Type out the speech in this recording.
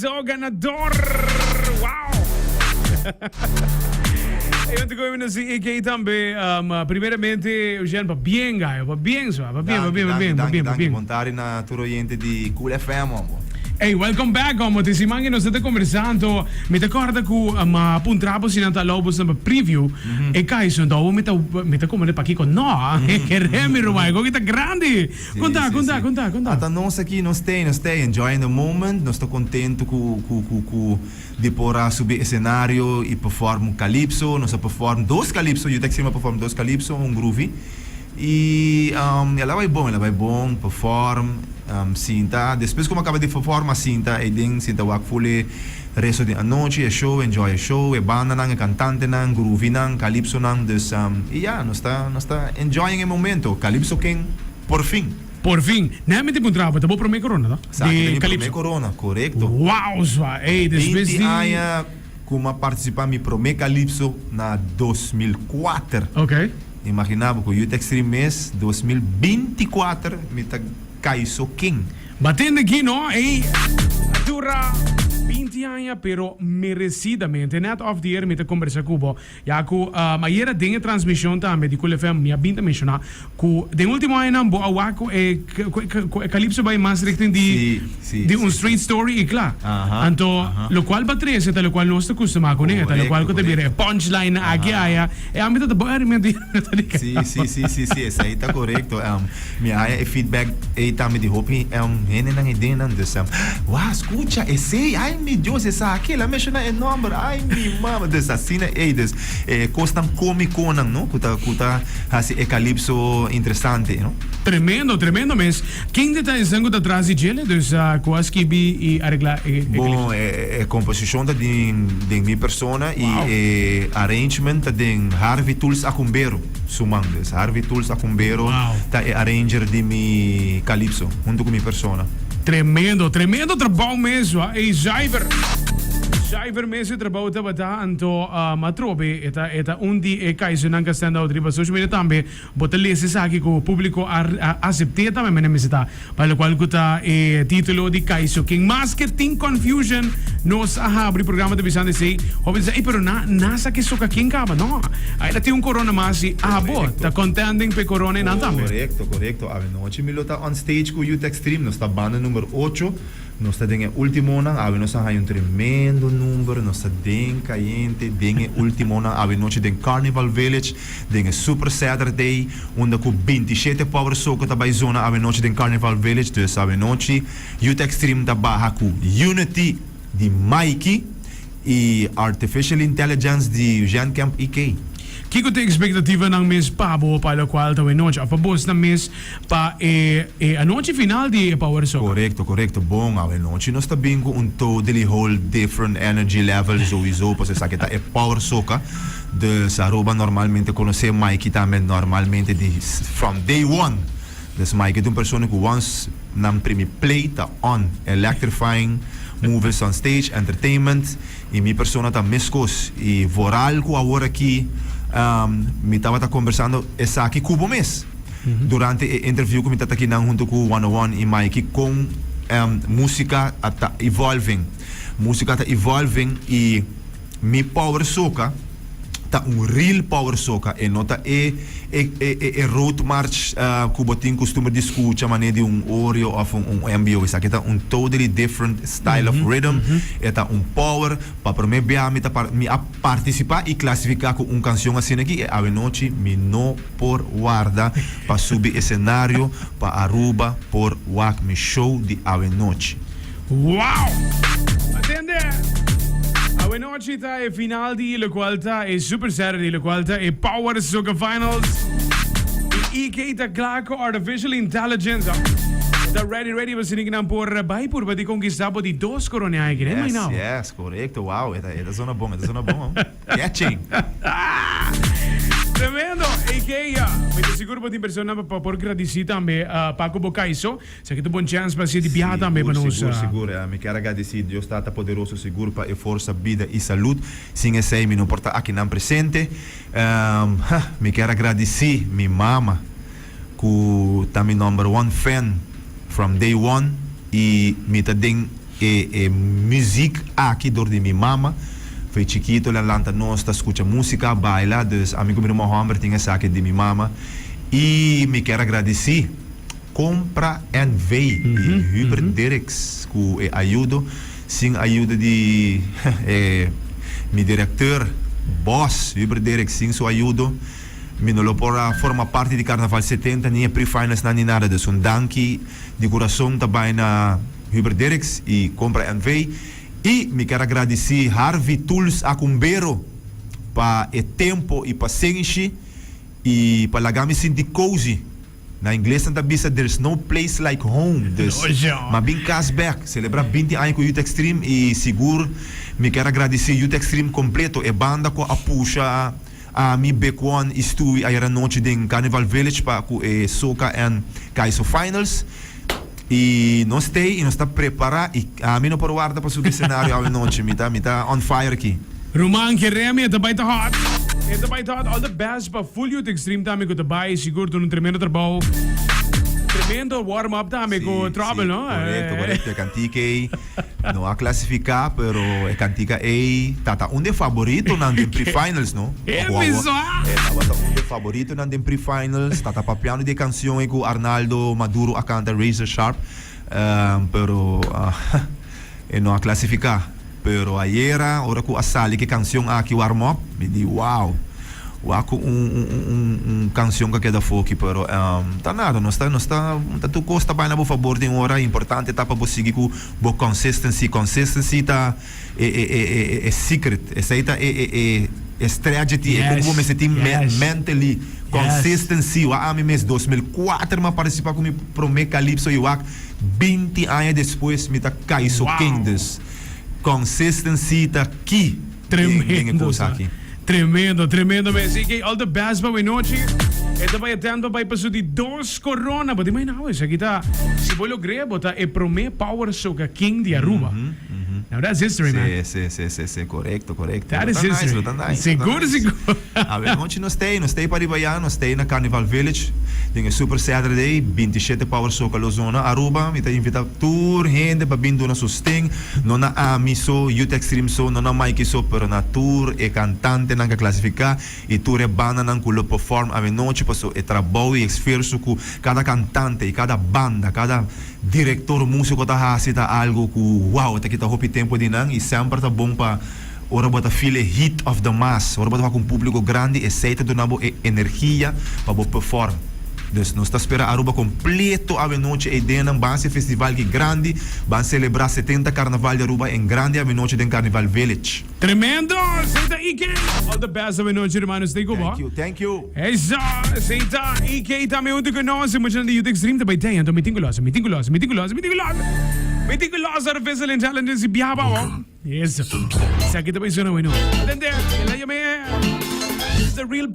Kaiso ganador! Wow! Ey, want ik nos EK tambe. Primeramente, Eugène, pabien gayo, pabien so, pabien, pabien, pabien, pabien, pabien. Bon tardi na tur oyente di Cool FM, hombo. Ey, welcome back, hombo. Te siman que nos ta conversando, mi ta corda cu ma puntra bo si nan ta allow bos pa preview e Kaiso, anto mi ta mi ta como de pakiko no, kere mi ruman, e ta grandi. Conta, conta, conta, conta. Ata nos aki, nos ta, nos ta enjoying the moment, nos ta contento cu cu cu cu di por a subi escenario y perform un calypso, nos a perform dos calypso, Youth Extreme a perform dos calypso, un groovy. Y el a bay bon, el a bay bon, perform, sinta, despues cu mi a caba di perform a sinta eyden, sinta wak full e resto di anochi, e show, enjoy e show, e bandanan, e cantantenan, groovynan, calypsonan, dus y ya, nos ta, nos ta enjoying e momento, Calypso King, por fin! Por fin! Nè mi tin puntra bo, ta bo prome corona to? Sa, Di ta mi prome Calypso. corona, corecto. Wow zwa! Ey, despues 20 di. aña cu mi a participa mi prome Calypso na 2004. Ok. Imagina bo cu Youth Extreme mes, 2024 mi ta Kaiso King. Batende aki no, ey a dura 20 aña pero merecidamente. Net off the air mi ta conversa cu bo. Ya cu ayera den e transmision tambe di Cool FM mi a bin ta menciona cu den ultimo añanan bo a wak cu e cu e Calypso bay mas richting di di un straight story y cla. Anto locual bo a trece ta locual nos ta custuma cune, ta locual cu ta bira e punchline aki aya. E ambito ta bo hermano. Sí, sí, sí, sí, sí, esei ta korekto. Mi a haña e feedback ei tambe di hopi hendenan ei den nan. Dus, wou, skucha esei, ai mi Dios, esaki, el a menshoná e nòmber, ai mi mama. Dus asina ei, dus e kosnan kómikonan, no, ku ta, ku ta hasi e kalipso interesante, no. Tremendo, tremendo mes. Ken ta esnan ku ta tras di djele, dus ku a skibi i areglá e kalipso? Bon, e komposishon ta den, den mi persona i e arrangement ta den Harvey Tools Acumbero su man. Dus Harvey Tools Acumbero ta e arranger di mi calypso hunto cu mi persona. Tremendo, tremendo trabou mes wa. Ey zuiver, zuiver mes e trabou tabata. Anto atrobe e ta e ta un di e kaisernan ka stand out riba social media tambe. Bo ta lesa esaki ku publiko a asept'é tambe mene mester ta pa lokual ku ta e titulo di Kaiso King. Maske tin confusion nos a habri programa ta bisando esei. Hopi ta bisa ey pero na na sa ke soka ken kaba. No, ayla tin un corona mas y abo ta contending p'e corona einan tambe. Korekto, korekto. Awenochi mi lo ta on stage ku Youth Extreme. Nos ta banda number ocho. Nos ta den e ultimonan, awe nos a haña un tremendo number, nos ta den cayente den e ultimonan awe nochi den Carnival Village, den e Super Saturday, unda cu 27 Power Soca ta bay zona awe nochi den Carnival Village, dus awe nochi Youth Extreme ta baha cu Unity di Mikey y Artificial Intelligence di Eugène Kemp EK. Kico ta e expectativanan mes pa bo pa locual ta awe nochi of pa bosnan mes Pa e e anochi final di e Power Soca. Korekto, korekto. Bon, awe nochi nos ta bin ku un totally whole different energy level souiso pasobra esaki ta e Power Soca. Dus Aruba normalmente konosé Mikey tambe normalmente di from day one. Dus Mikey ta un persona ku once nan primi play ta on, electrifying moves on stage, entertainment y mi persona ta meskos. Y vooral ku awor aki mi tabata kombersando esaki ku bo mes. Durante e interview ku mi ta ta kinan huntu ku One O One i Mikey kon musika a ta evolving. Musika ta evolving i mi power soca ta un real power soca e no ta e e road march ku bo tin kustumber di skucha manera di un Oreo of un MBO. Esaki ta un totally different style of rhythm. E ta un power. Pa prome bia mi ta mi a participa y clasifica cu un cancion asina aki e awenochi mi no por warda pa subi escenario pa Aruba por wak mi show di awenochi. Wow! Atende! Awenochi ta e final di locual ta e Super Saturday locual ta e Power Soca Finals y EK ta cla cu Artificial Intelligence ta ready ready pa sini kinan por bay purba di conquista bo di dos corona aki. Yes, yes, correcto. Wow, e ta e ta zona bon, e ta zona bon. Catching. Tremendo, AK. Mi ta sigur bo tin persona pa por gradici tambe Paco Bocaiso. Esaki ta un bon chance pa haci di biaha tambe pa nos. Sigur, sigur. Mi kier a gradici Dios Tata Poderoso sigur pa e forsa, bida y salud. Sin esey mi no por ta akinan presente. Mi kier a gradici mi mama cu ta mi number one fan from day one y mi ta den. e e muziek aki door di mi mama. Foi chikito el a lanta nos ta scucha musica, baila, dus ami cu mi ruman homber tin esaki di mi mama. Y mi kier a gradici Compra NV di Hubert Dirks cu e ayudo, sin ayudo di e mi directeur, boss Hubert Dirks, sin su ayudo mi no lo por a forma parti di Carnaval 70 ni e pre-finals nan ni nada. Dus un danki di curason ta bay na Hubert Dirks y Compra NV. Y mi kier a gradici Harvey Tools Acumbero pa e tempo y pasenshi y pa laga mi sinti cozy. Na ingles nan ta bisa there's no place like home. Dus m'a bin cas bek, celebra binti aña cu Youth Extreme y sigur mi kier a gradici Youth Extreme completo, e banda cu a pusha ami, Big One y Stewie ayera nochi den Carnival Village pa cu e Soca en Kaiso Finals. Y nos tey y nos ta prepara y ami no por warda pa subi escenario awe nochi, mi ta mi ta on fire aki. Ruman Jeremy e ta bai ta hot. E ta bai ta hot. All the best pa full Youth Extreme tambe cu ta bai sigur duna un tremendo trabou. Tremendo warm up tambe cu Trouble no. Correcto correcto e cantica ey no a clasifica pero e cantica ey ta ta un de favoritonan den pre-finals no. E miso a! E tabata un de favoritonan den pre-finals, ta ta papiando di e cancion ey cu Arnaldo Maduro a canta Razor Sharp, pero e no a clasifica. Pero ayera ora cu a sali cu e cancion aki warm up, mi di wow, wak cu un un un cancion cu a keda foki, pero ta nada, nos ta nos ta ta tur cos ta bay na bo fabor den ora, importante ta pa bo sigui cu bo consistency, consistency ta. E e e e e secret, esei ta e e e e strategy, e kon bo mester tin mentally consistency. Wak ami mes 2004 mi a participa ku mi prome calypso i wak 20 aña despues mi ta kai so king. Dus consistency ta key den den e kos aki. Tremendo, tremendo mes. EK, all the best pa wenochi. E ta bai atento pa bai pa su di dos corona. Bo ta imagina awe, esaki ta, si bo logr'é, bo ta e prome Power Soca King di Aruba. Now that's history, man. Si, si, si, si, si, corecto, corecto. That is history. Lo ta nice, Sigur, lo ta nice. sigur. Awe nochi nos stay, nos stay pariba ya, nos stay na Carnival Village den e Super Saturday, 27 Power Soca lo zona Aruba. Mi ta invita tur hende pa bin duna sosten, no na ami so, Youth Extreme so, no na Mikey so, pero na tur e cantantenan cu a clasifica y tur e bandanan cu lo perform awe nochi, paso e trabou y esfuerso cu cada cantante y cada banda, cada Director musico ta haci ta algo cu wow ta kita hopi tempo di nan y semper ta bon pa ora bo ta feel e heat of the mass ora bo ta wak un publico grandi esey ta duna bo e energia pa bo perform dus nos ta spera Aruba completo awe nochi ey den nan ban haci e festival ki grandi ban celebra 70 carnaval di Aruba en grandi awe nochi den Carnival Village. Tremendo! Esey ta EK! All the best awe nochi hermano stay cu bo. Thank you thank you. Esa, esey ta EK tambe hunto cu nos. E muchanan di Youth Extreme ta bay den. Anto mi tin cu los, mi tin cu los, mi tin cu los, mi tin cu los. Mi tin cu los Artificial Intelligence y biaha pa bo. Eso. Esaki ta bay sona bueno. Atende, el a yam'e. This is the real.